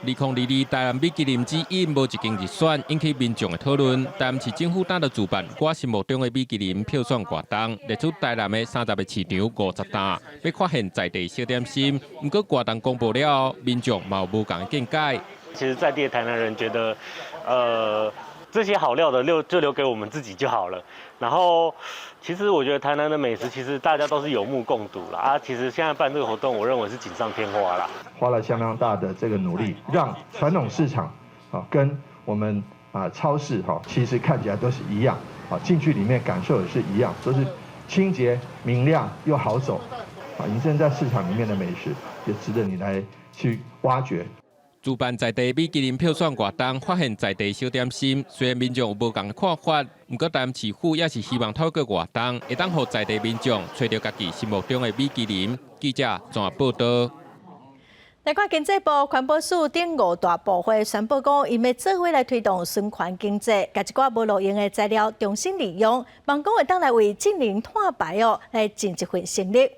2022台南米其林指引無一間入選，引起民眾的討論。台南市政府今就主辦我心目中的米其林票選活動，列出台南的30個市場50檔，欲發現在地小點心。毋過活動公布了後，民眾嘛有無仝的見解。其實在地的台南人覺得，這些好料的留就留給我們自己就好了。然後，其實我覺得台南的美食，其實大家都是有目共睹啦。啊，其實現在辦這個活動，我認為是錦上添花啦。花了相當大的這個努力，讓傳統市場啊跟我們啊超市哈，其實看起來都是一樣啊，進去裡面感受也是一樣，都是清潔、明亮又好走啊。隱身在市場裡面的美食，也值得你來去挖掘。主辦在地米其林票選活動，發現在地小點心。雖然民眾有無仝的看法，毋過台南市府也是希望透過活動，會當予在地民眾揣著家己心目中的米其林。記者綜合報道。來看經濟部環保署等五大部會宣布講，𪜶欲做伙來推動循環經濟，共一寡無路用的材料重新利用，望講會當來為淨零碳排哦來盡一份心力。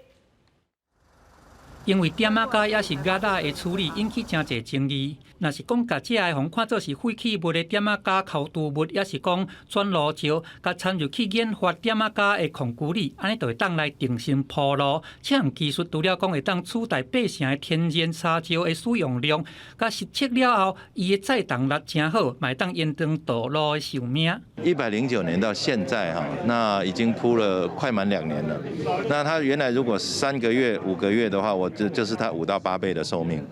因為點仔膠抑是鉸仔的處理引起誠濟爭議。若是講共這个予看做是廢棄物的點仔膠剾除物，抑是講轉爐石，共摻入去研發點仔膠的礦區裡，按呢就會當來重新鋪路。這項技術除了講會當取代八成的天然沙石的使用量，佮實測了後，伊的載重力誠好，嘛會當延長道路的壽命。109年到現在哈，那已經鋪了快滿2年了。那它原來如果3個月、5個月的話，我就是它5到8倍的壽命。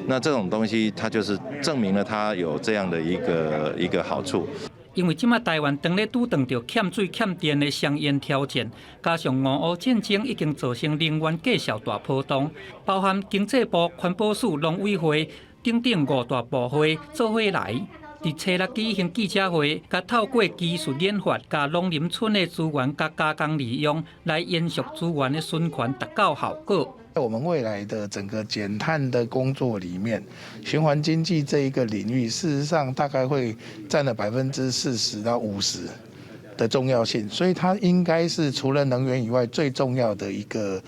那這種東西，它就是證明了它有這樣的一個好處。因為這馬台灣當咧拄著欠水欠電的雙嚴挑戰，加上俄烏戰爭已經造成能源價數大波動，包含經濟部、環保署、農委會等等五大部會做伙來，佇初六舉行記者會，共透過技術研發，共農林村的資源共加工利用，來延續資源的循環，達到效果。在我們未來的整個減碳的工作裡面，循環經濟這一個領域，事實上大概會佔了40%到50%的重要性，所以它應該是除了能源以外最重要的一個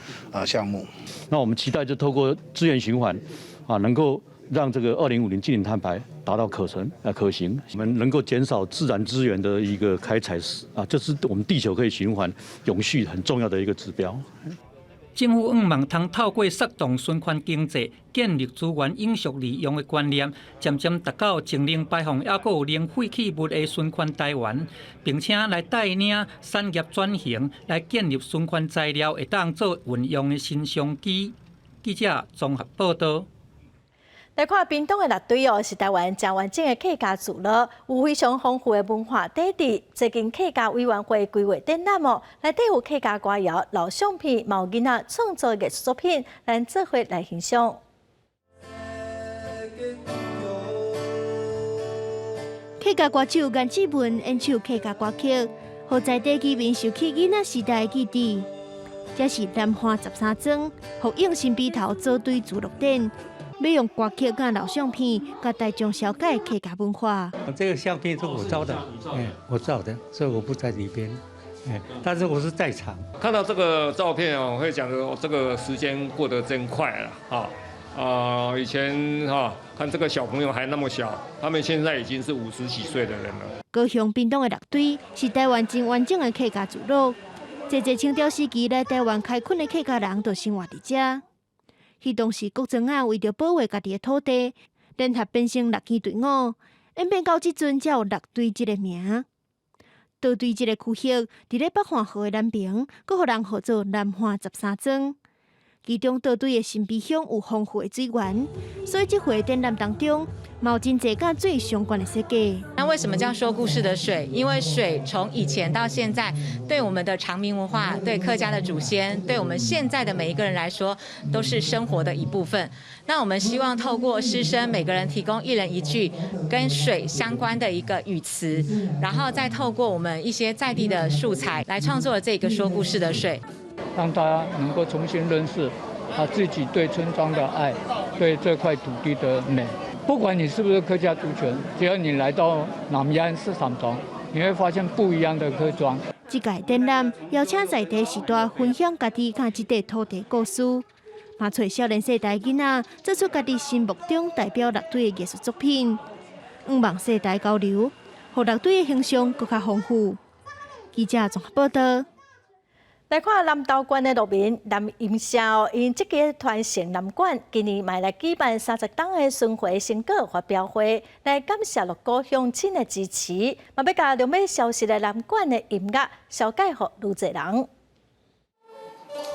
項目。那我們期待就透過資源循環啊，能夠讓這個2050淨零碳排達到可成啊可行，我們能夠減少自然資源的一個開採啊，這是我們地球可以循環永續很重要的一個指標。政府向望通透過策動循環經濟，建立資源永續利用的觀念，漸漸達到淨零排放，抑閣有零廢棄物的循環台灣，並且來帶領產業轉型，來建立循環材料會當做運用的新商機。記者綜合報道。來看屏東的六堆哦，是台灣誠完整的客家聚落，有非常豐富的文化底蘊。最近客家委員會規劃展覽哦，內底有客家歌謠、老相片、嘛有囡仔創作藝術作品，咱做伙來欣賞。客家歌手顏志文演唱客家歌曲，予在地居民拾起囡仔時代的記憶。這是南華十三莊福永新埤頭祖堆聚落展。欲用歌曲佮老相片，共大眾紹介客家文化。這個相片是我照的，我照的，所以我不在裡邊，但是我是在場。看到這個照片哦，會講說這個時間過得真快了，啊，以前哈看這個小朋友還那麼小，他們現在已經是50幾歲的人了。高雄屏東的六堆是台灣真完整的客家聚落，濟濟清朝時期來台灣開墾的客家人就生活佇遮。彼當時各莊仔為著保衛家己的土地，聯合編成六支隊伍，演變到這陣才有六堆這個名。倒對這個區域，佇咧北旱河的南爿，閣予人號做南旱十三莊。其中倒對的新埤鄉有豐富的水源，所以這回展覽當中，嘛有真濟佮水相關的設計。那為什麼叫說故事的水？因為水從以前到現在，對我們的常民文化、對客家的祖先、對我們現在的每一個人來說，都是生活的一部分。那我們希望透過師生每個人提供一人一句跟水相關的一個語詞，然後再透過我們一些在地的素材來創作這個說故事的水。讓大家能夠重新認識他自己對村莊的愛，對這塊土地的美。不管你是不是客家族群，只要你來到南安市場中，你會發現不一樣的客莊。這屆展覽邀請在地序大分享家己佮這塊土地故事，嘛揣少年世代囡仔做出家己心目中代表六堆的藝術作品，向望世代交流，予六堆的形象閣較豐富。記者綜合報道。來看南投縣的鹿鳴南音社，𪜶積極傳承南管，今年嘛來舉辦30冬的巡迴成果發表會，來感謝鹿谷鄉親的支持，嘛欲共著欲消失的南管的音樂紹介予愈濟人。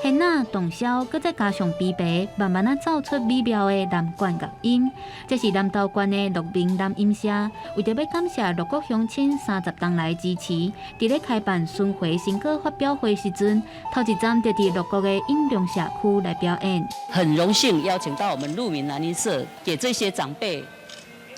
弦仔、洞簫，閣再加上琵琶，慢慢仔奏出美妙的南管樂音。這是南投縣的鹿鳴南音社，為著欲感謝鹿谷鄉親30冬來支持，佇咧開辦巡迴成果發表會時陣，頭一站就佇鹿谷的永隆社區來表演。很榮幸邀請到我們鹿鳴南音社，給這些長輩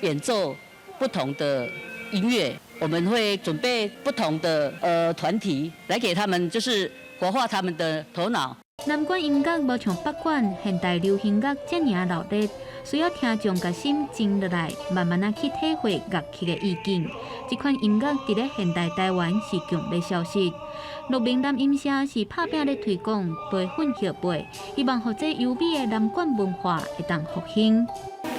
演奏不同的音樂。我們會準備不同的團體來給他們，就是活化他們的頭腦。南管音樂無像北管現代流行樂遮爾鬧熱，需要聽眾共心靜落來，慢慢仔去體會樂曲的意境。這款音樂佇咧現代台灣是強欲消失。鹿鳴南音社是拍拚咧推廣培訓後輩，希望予這優美的南管文化會當復興。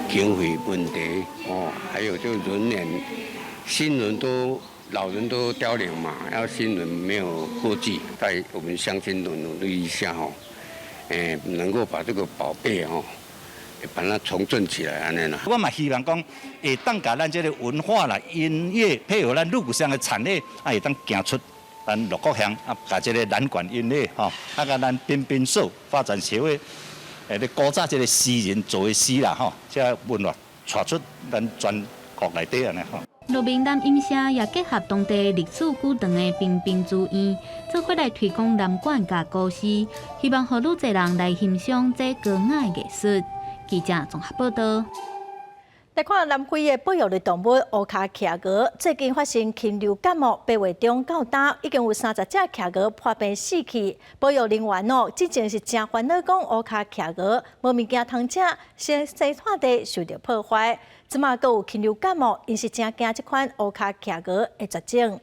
經費問題哦，還有就人員，新人都老人都凋零嘛，要新人沒有後繼，在我們鄉親都努力一下吼，能夠把這個寶貝吼，把它重振起來按呢啦。我嘛希望講，會當共咱這个文化啦、音樂配合咱鹿谷鄉的產業，啊，會當行出咱鹿谷鄉啊，共這个南管音樂吼，啊，共咱濱濱社發展協會，咧古早這个詩人做的詩啦吼，這个文化帶出咱全國內底按呢吼。鹿鳴南音社也結合當地歷史古長的平濱書院，做伙來推廣南管佮古詩，希望予愈濟人來欣賞這高雅的藝術。記者綜合報道。來看南非的保育類動物烏跤企鵝，最近發生禽流感哦，8月中到今已經有30隻企鵝破病死去。保育人員哦，之前是誠煩惱，講烏跤企鵝無物件通食，生態地受著破壞。這馬閣有禽流感哦，𪜶是誠驚這款烏跤企鵝會絕種。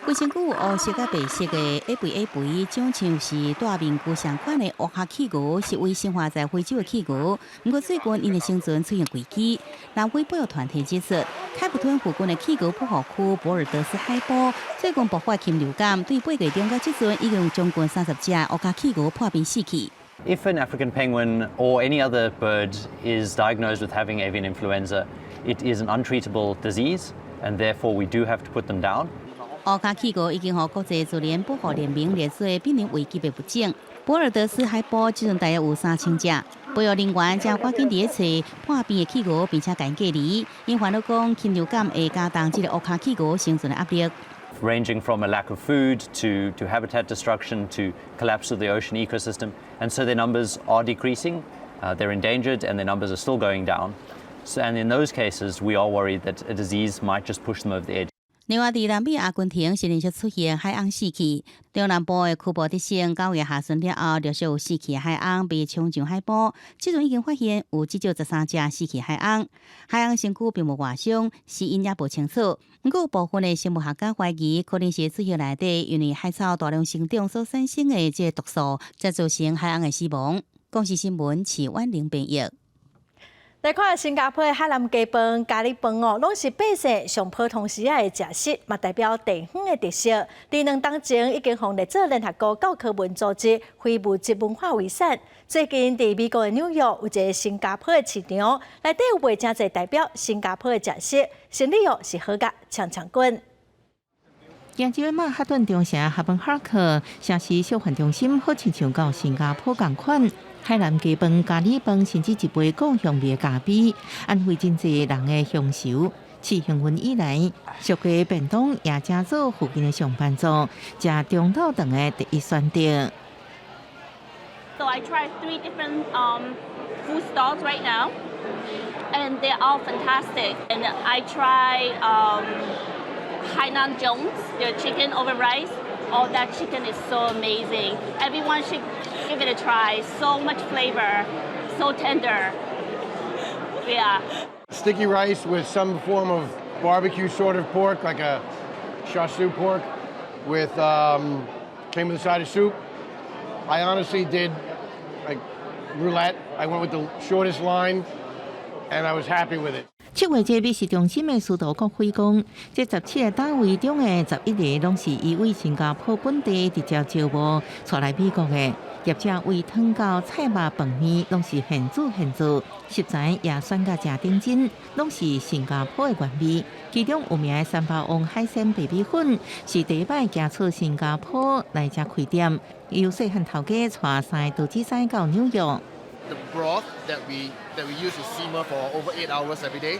規身軀烏色佮白色的矮肥矮肥，長相是戴面具相款的烏跤企鵝，是唯生活在非洲的企鵝。毋過最近𪜶的生存出現危機。南非保育團體指出，開普敦附近的企鵝保護區博爾德斯海坡最近爆發禽流感，對8月中到這陣已經有將近30隻烏跤企鵝破病死去。 If an African penguin or any other bird is diagnosed with having avian influenza, it is an untreatable disease, and therefore we do have to put them down. 烏跤企鵝已經予國際自然保護聯盟列做瀕臨危機的物種。博爾德斯海坡這陣大約有3000隻，保育人員正趕緊佇咧揣破病的企鵝，並且共𪜶隔離。𪜶煩惱講，禽流感會加重這個烏跤企鵝生存的壓力。 Ranging from a lack of food to habitat destruction to collapse of the ocean ecosystem, and so their numbers are decreasing. They're endangered, and their numbers are still going down. So, and in those cases, we are worried that a disease might just push them over the edge. 另外，佇南美阿根廷是連續出現海鵪死去，中南部的庫布德省9月下旬了後，陸續有死去的海鵪被沖上海坡，這陣已經發現有至少13隻死去海鵪。海鵪身軀並無外傷，死因也無清楚。毋過，部分的生物學家懷疑，可能是水域內底因為海草大量生長所產生的這個毒素，才造成海鵪的死亡。公視新聞徐婉玲編譯。來看新加坡的海南雞飯、咖哩飯哦，攏是百姓上普通時仔的食食，嘛代表地方的特色。佇2冬前已經予列做聯合國教科文組織非物質文化遺產。最近佇美國的紐約有一个新加坡的市場，內底有賣誠濟代表新加坡的食食，生意哦是好甲衝衝滾。今日曼哈頓中城哈本哈克城市小販中心，好親像佮新加坡仝款。海南雞飯、咖哩飯，甚至一杯故鄉味的咖啡，安慰真濟人的鄉愁。自營運以來，俗雞便當也成做附近的上班族食中晝頓的第一選擇。 So I tried three different food stalls right now, and they're all fantastic. And I try Hainan Jones, their chicken over rice. Oh, that chicken is so amazing. Everyone should give it a try. So much flavor, so tender. Yeah. Sticky rice with some form of barbecue sort of pork, like a char siu pork, with came with a side of soup. I honestly did like roulette. I went with the shortest line, and I was happy with it. 7月這美食中心的司徒國輝講，這17个攤位中的11个攏是伊為新加坡本地直接招募帶來美國的業者，為湯到菜肉飯麵攏是現煮現做，食材也選甲誠頂真，攏是新加坡的原味。其中有名的三巴旺海鮮白米粉是第一擺行出新加坡來遮開店，由細漢頭家帶三个桌子仔到紐約。 The broth that we use to simmer for over 8 hours every day.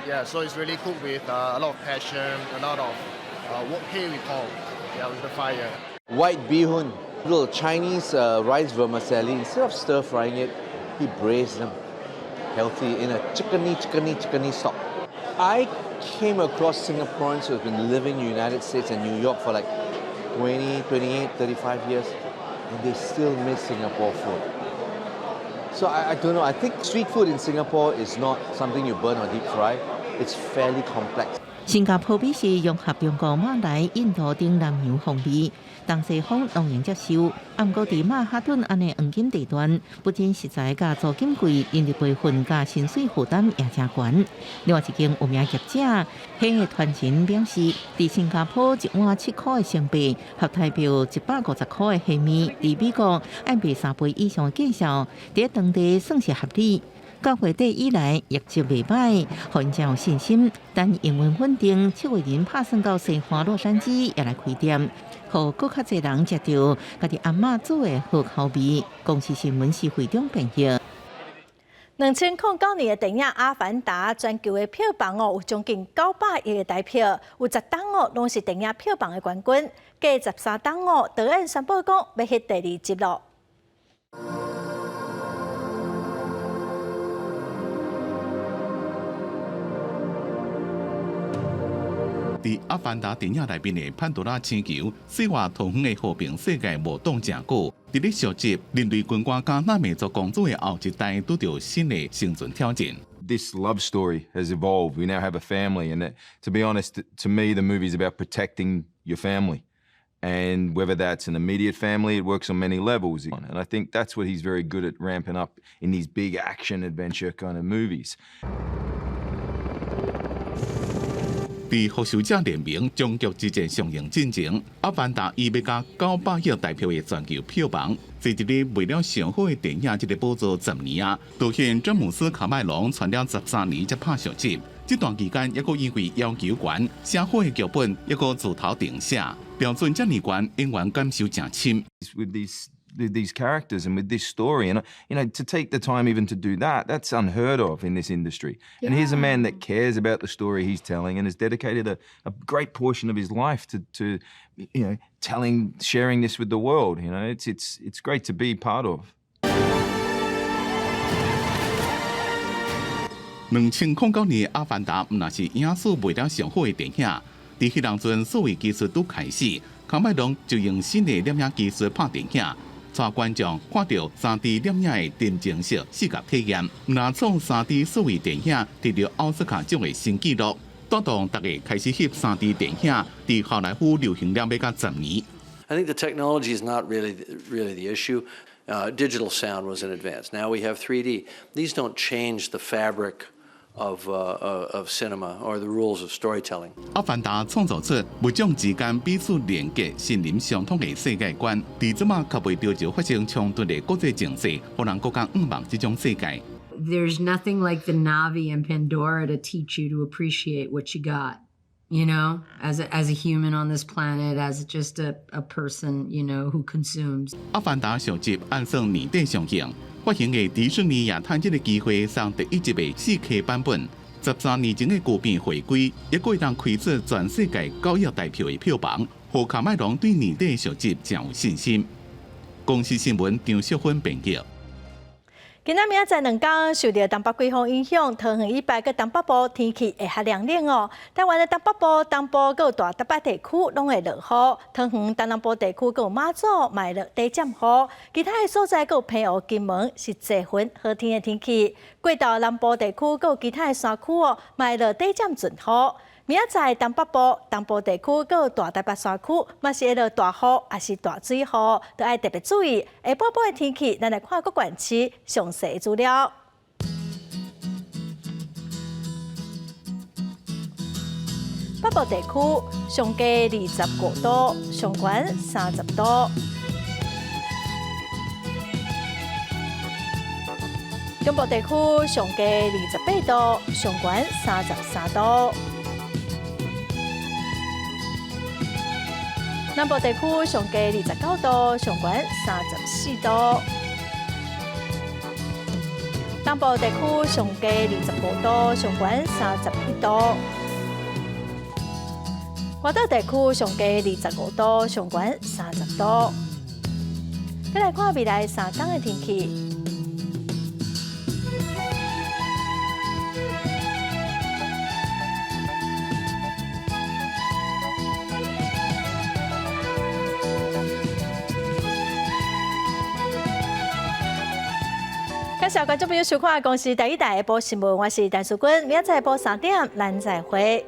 Yeah, so it's really cooked with a lot of passion, a lot of wok hei we call, yeah, with the fire. White bee hoon, little Chinese rice vermicelli. Instead of stir frying it, he braised them healthy in a chickeny, chickeny, chickeny stock. I came across Singaporeans who have been living in the United States and New York for like 20, 28, 35 years, and they still miss Singapore food. So I don't know. I think street food in Singapore is not something you burn or deep fry. It's fairly complex. 新加坡美食融合中國、馬來、印度等南洋風味，東西方攏能接受。啊，毋過佇曼哈頓按呢黃金地段，不僅食材佮租金貴，人力培訓佮薪水負擔也誠懸。另外一間有名業者，彼个傳人表示，佇新加坡一碗7箍的星幣，合台幣150箍的蝦麵，佇美國愛賣3倍以上的價數，佇當地算是合理。9月底以來，業績袂䆀，予𪜶誠有信心。等營運穩定，7月人拍算到西岸洛杉磯也來開店，予閣較濟人食著家己阿嬤煮的好口味。公視新聞是會長編譯。2009年的電影《阿凡達》全球的票房哦有將近900億的台票，有10冬哦攏是電影票房的冠軍。過13冬哦，導演宣布講欲翕第二集囉。佇阿凡達電影內面的潘多拉星球，世外桃源的和平世界無擋誠久。佇咧續集人類軍官佮納美族公主的後一代，拄著新的生存挑戰。 This love story has evolved. We now have a family, and to be honest, to me, the movie is about protecting your family. And whether that's an immediate family, it works on many levels. And I think that's what he's very good at ramping up in these big action adventure kind of movies. 佇復仇者聯盟終局之戰上映進前，阿凡達伊欲共900億台票的全球票房，坐佇咧賣了上好的電影這个寶座10年啊！導演詹姆斯卡麥隆傳了13年才拍續集，這段期間猶閣因為要求懸，寫好的劇本猶閣自頭重寫，標準遮爾懸，演員感受誠深。 With these characters and with this story. And to take the time even to do that, that's unheard of in this industry. And here's a man that cares about the story he's telling and has dedicated a great portion of his life to telling, sharing this with the world. It's great to be part of. 2009年，《阿凡達》毋但是影史賣了上好的電影，佇彼當陣，數位技術拄開始，卡麥隆就用新的攝影技術拍電影，帶觀眾看著3D 攝影的沉浸式視覺體驗，毋但創3D 數位電影得著奧斯卡獎的新紀錄，帶動大家開始翕3D 電影，佇好萊塢流行了欲到10年。 I think the technology is not really the issue. Digital sound was an advance. Now we have 3D. These don't change the fabric of cinema or the rules of storytelling. 阿凡達創造出物種之間彼此連結、心靈相通的世界觀，佇這馬較袂著就發生衝突的國際情勢，予人閣較向望這種世界。 There's nothing like the Na'vi and Pandora to teach you to appreciate what you got, as a human on this planet, as just a person who consumes. 阿凡達上集按算年底上映，發行的迪士尼也趁這个機會送第一集的4K 版本。13年前的舊片回歸，猶閣會當開出全世界9億台票的票房，予卡麥隆對年底的續集誠有信心。公視新聞張淑芬編輯。今仔明仔載兩工受著東北季風影響，桃園以北佮東北部天氣會較涼冷哦。台灣的東北部、東部閣有大台北地區攏會落雨，桃園東南部地區閣有馬祖嘛會落短暫雨，其他的所在閣有澎湖、金門是濟雲好天的天氣。過晝南部地區閣有其他的山區哦，嘛會落短暫陣雨。明仔載東北部、東部地區閣有大台北山區，嘛是會落大雨，抑是大水雨，都愛特別注意。下晡晡的天氣，咱來看各縣市詳細資料。北部地區上低25度，上懸30度。中部地區上低28度，上懸33度。南部地區上低29度，上懸34度。東部地區上低25度，上懸31度。外島地區上低25度，上懸30度。再來看未來3工的天氣。感謝觀眾朋友收看《公視第一台下晡新聞》，我是陳淑君，明仔載下晡3點，咱再會。